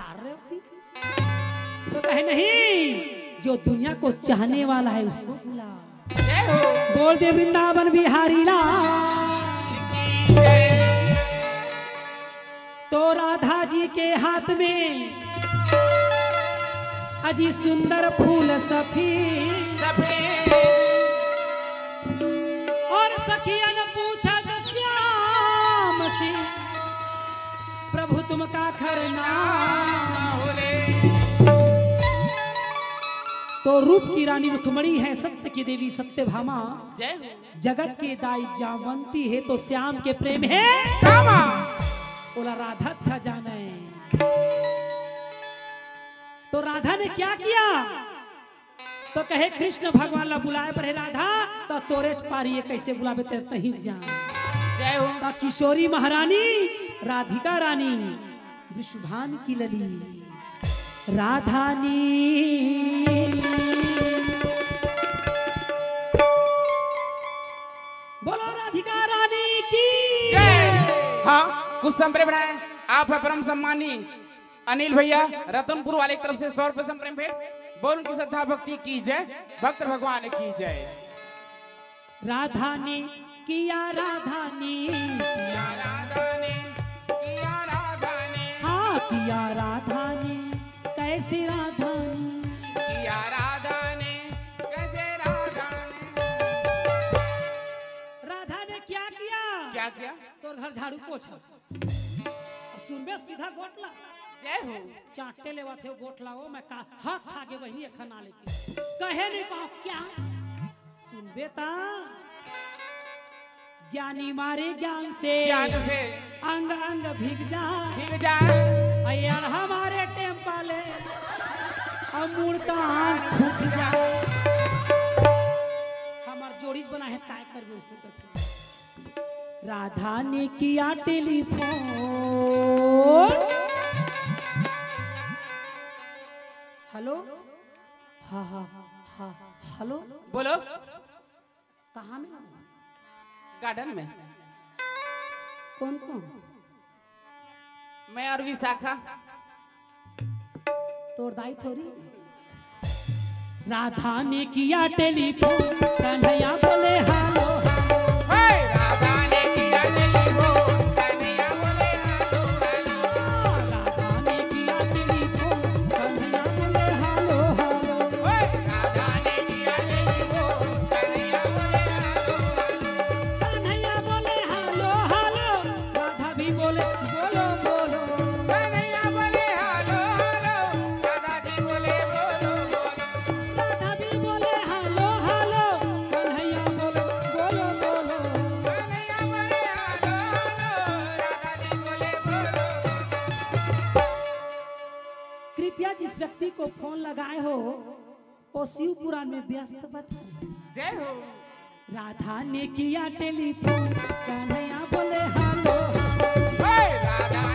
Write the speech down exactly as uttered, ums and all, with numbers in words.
अरे, तो कहे, "नहीं, जो दुनिया को चाहने वाला है, उसको बुला।" जय हो। बोल दे वृंदावन बिहारी लाल। तो राधा जी के हाथ में अजी सुंदर फूल सफेद। सफेद। और सखियन पूछत श्याम से, "प्रभु तुम काखर नाम हो रे।" तो रूप की रानी रुक्मणी है, सत्य की देवी सत्यभामा। जय हो। जगत के दाई जामवंती हे तो श्याम के प्रेम हे। श्यामा। ओला राधा अच्छा जाने। तो राधा ने क्या किया? तो कहे कृष्ण भगवान ला बुलाए बर हे राधा, तो तोरे पारी ये कैसे बुलाबे तेरे तही जान। जय हो। तो किशोरी महारानी, राधिका रानी, वृषभान की लली राधानी। बोलो राधिका रानी की। हाँ, कुछ संप्रेम बनाए। आप है परम सम्मानी अनिल भैया रतनपुर वाले की तरफ से सौ रुपए संप्रेम भेंट। बोल उनकी श्रद्धा भक्ति की जय, भक्त भगवान की जय। राधा ने किया राधा ने, किया राधा ने, किया राधा ने। हाँ, किया राधा ने, कैसे राधा ने? किया राधा ने, कैसे राधा ने? राधा ने क्या किया? क्या किया? तोर घर झाड़ू पोछा। सुनबे सीधा गोठला। जय हो। चाटे लेवा थे गोठला, ओ मैं का हाथ खा के बहिनी एखन ना लेके। कहे नहीं पाओ क्या? सुनबे ता ज्ञानी मारे ज्ञान से, ज्ञान से। अंग अंग भीग जा। भीग जा। अयार हमारे टेम्पा ले, अब मुड़ता आंख फूट जा। हमार जोड़ीज बना है, काय करबे उसने कथे। राधा ने किया टेलीफोन। हेलो। हाँ, हाँ, हाँ, हेलो। बोलो। कहाँ में हो? गार्डन में। कौन कौन? मैं और विशाखा। तोर दाई थोरी। राधा ने किया टेलीफोन, कन्हैया बोले हेलो। हे, राधा ने किया टेलीफोन, कन्हैया बोले हेलो, हेलो। राधा ने किया टेलीफोन, कन्हैया बोले हेलो, हेलो। हे, राधा ने किया टेलीफोन, कन्हैया बोले हेलो, हेलो। कन्हैया बोले हेलो, हेलो। राधा भी बोले बोलो, बोलो। कन्हैया बोले हेलो, हेलो। राधा जी बोले बोलो, बोलो। राधा भी बोले हेलो, हेलो। कन्हैया बोले बोलो, बोलो। कन्हैया बोले हेलो, हेलो। राधा जी बोले बोलो, बोलो। कृपया जिस व्यक्ति को फोन लगाए हो, वो शिव पुराण में व्यस्त बता। जय हो। राधा ने किया टेलीफोन, कन्हैया बोले हेलो। हे, राधा